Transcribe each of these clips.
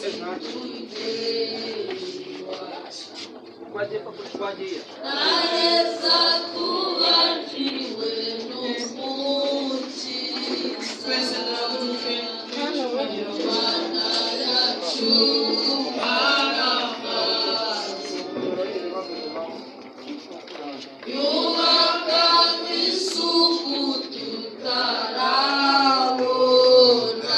Tugere iwacu. Twagiye. Naheza tubajiwe n'Umukiza. Twese duhaguruke. Mana yacu, aramaze yubaka isuku tutarabona.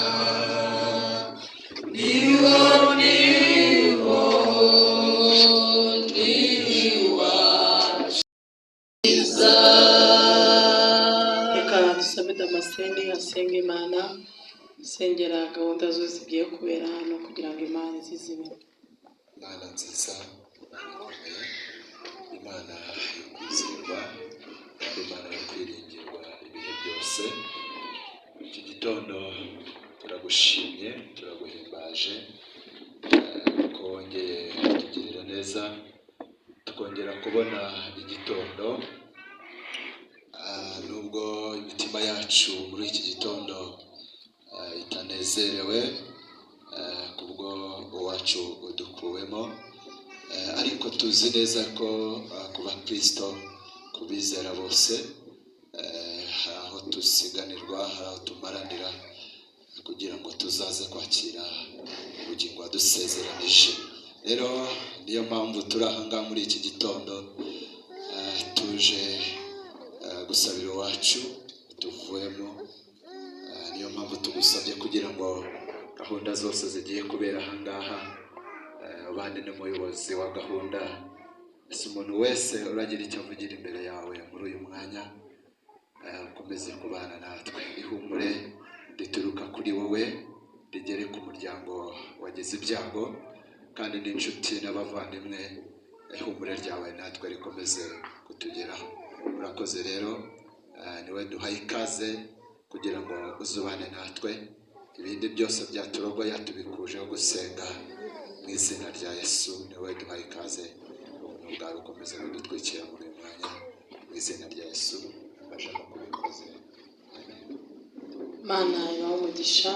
Niho, niho, ni iwacu. Reka dusabe Damascene asenga Imana, asengera gahunda zose zigiye kubera hano kugira ngo Imana izizibe. Imana nziza, Imana ikomeye, Imana yo kwizerwa kandi Imana yo kwiringirwa ibihe byose, iki gitondo turagushimye, turaguhimbaje, ko wongeye kutugirira neza tukongera kubona igitondo. Nubwo imitima yacu muri iki gitondo itanezerewe kubwo uwacu udukuwemo, ariko tuzi neza ko ku bakristo, ku bizera bose, hari aho dusiganirwa, hari aho tumaranira kugira ngo tuzaze kwakira ubugingo wadusezeranije. Rero niyo mpamvu turi aha ngaha muri iki gitondo, tuje gusabira uwacu tuvuyemo. Niyo mpamvu tugusabye kugira ngo gahunda zose zigiye kubera aha ngaha, ubane n'umuyobozi wa gahunda. Ese umuntu wese uragira icyo avugira imbere yawe muri uyu mwanya, ukomeze kubana natwe. Ihumure rituruka kuri wowe rigere ku muryango wagize ibyago, kandi n'inshuti n'abavandimwe, ihumure ryawe natwe rikomeze kutugeraho. Urakoze rero, niwe duhaye ikaze kugira ngo uzubane natwe. Ibindi byose byaturogoya tubikujeho gusenga mu izina rya Yesu. Niwe duhaye ikaze, ubuntu bwawe bukomeze kudutwikira muri uyu mwanya mu izina rya Yesu. Bashaka kubikoze. Amen. Imana ibahe umugisha.